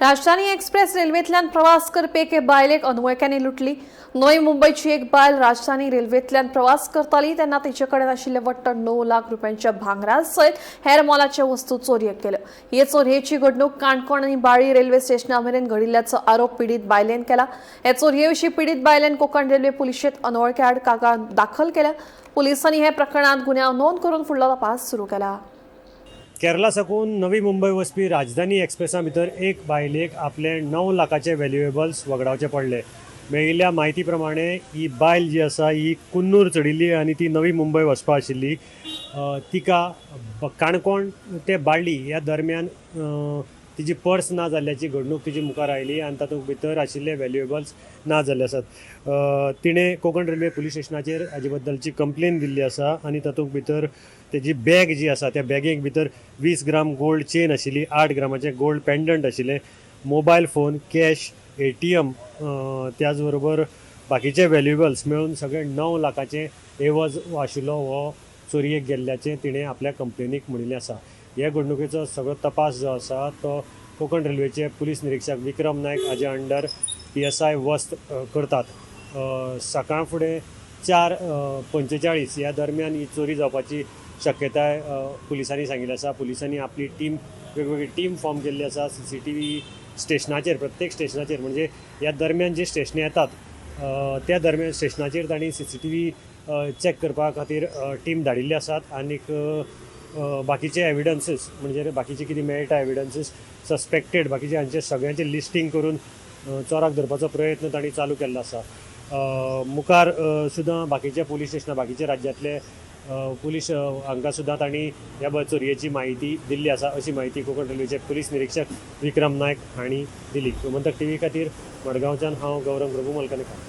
राजधानी express रेल्वेंतल्यान प्रवास करपी एके बायलेक अनवळख्यांनी लुटली. नवी मुंबयची एक बायल राजधानी रेल्वेंतल्यान प्रवास करताली तेन्ना तिचे कडेन आशिल्ले वट्ट 9 लाख रुपयांच्या भांगरा सयत हेर मोलाच्यो वस्तू चोरयेक केल्यो. हे चोरयेची घडणूक काणकोण आनी बाळी रेल्वे स्टेशना मेरेन घडिल्ल्याचो आरोप पिडीत बायलेन केला. हे चोरये विशीं पीडित बायलेन कोकण रेल्वे पुलिशेंत अनवळख्या आड कागाळ दाखल केल्या. पुलिसांनी हे प्रकरणात गुन्यांव नोंद करून फुडलो तपास सुरू केला. केरला साकून नवी मुंबय वचपी राजधानी एक्सप्रेसा भितर एक बायलेक आपले 9 लाखाचे व्हॅल्युएबल्स वगडावचे पडले. मेळिल्ल्या म्हायती प्रमाणे ही बायल जी आसा ही कुन्नूर चडिल्ली आनी ती नवी मुंबय वचपा आशिल्ली. तिका काणकोण ते बाळ्ळी ह्या दरम्यान तिजी पर्स ना जाल्ल्याची घडणूक तिजी मुखार आयली आनी तातूंत भितर आशिल्ले व्हॅल्युएबल्स ना जाल्ले आसात. तिणें कोंकण रेल्वे पुलीस स्टेशनाचेर हाजे बद्दलची कंप्लेन दिल्ली आसा आनी तातूंत भितर तेजी बॅग जी आसा त्या बॅगेक भितर 20 ग्राम गोल्ड चेन आशिल्ली, 8 ग्रामाचें गोल्ड पेंडंट आशिल्लें, मोबायल फोन, कॅश, एटीएम, त्याच बरोबर बाकीचे व्हॅल्युएबल्स मेळून सगळे 9 लाखाचें एवज आशिल्लो हो चोरयेक गेल्ल्याचें तिणें आपल्या कंप्लेनीक म्हणिल्लें आसा. हे घडणुकेचो सगळो तपास जो आसा तो कोंकण रेल्वेचे पुलीस निरिक्षक विक्रम नायक हाजे अंडर पीएसआय वस्त करतात. सकाळ फुडें 4:45 ह्या दरम्यान ही चोरी जावपाची शक्यताय पुलिसांनी सांगिल्ली आसा. पुलिसांनी आपली टीम, वेगवेगळी टीम फॉर्म केल्ली आसा. सीसीटीव्ही स्टेशनाचेर, प्रत्येक स्टेशनाचेर, म्हणजे ह्या दरम्यान जी स्टेशनां येतात त्या दरम्यान स्टेशनाचेर तांणी सीसीटीव्ही चॅक करपा खातीर टीम धाडिल्ली आसात. आनीक बाकीचे एविडन्सीस, म्हणजे बाकीचे कितें मेळटा एविडन्सीस सस्पेक्टेड, बाकीचे हांचे सगळ्यांचे लिस्टींग करून चोराक धरपाचो प्रयत्न तांणी चालू केल्लो आसा. मुखार सुद्दां बाकीचे पुलीस स्टेशनां, बाकीचे राज्यांतले पुलीस हांकां सुद्दां तांणी ह्या चोरयेची म्हायती दिल्ली आसा, अशी म्हायती कोंकण रेल्वेचे पुलीस निरिक्षक विक्रम नायक हांणी दिली. गोमंतक टीव्ही खातीर मडगांवच्यान हांव गौरव प्रभू मलकनेकार.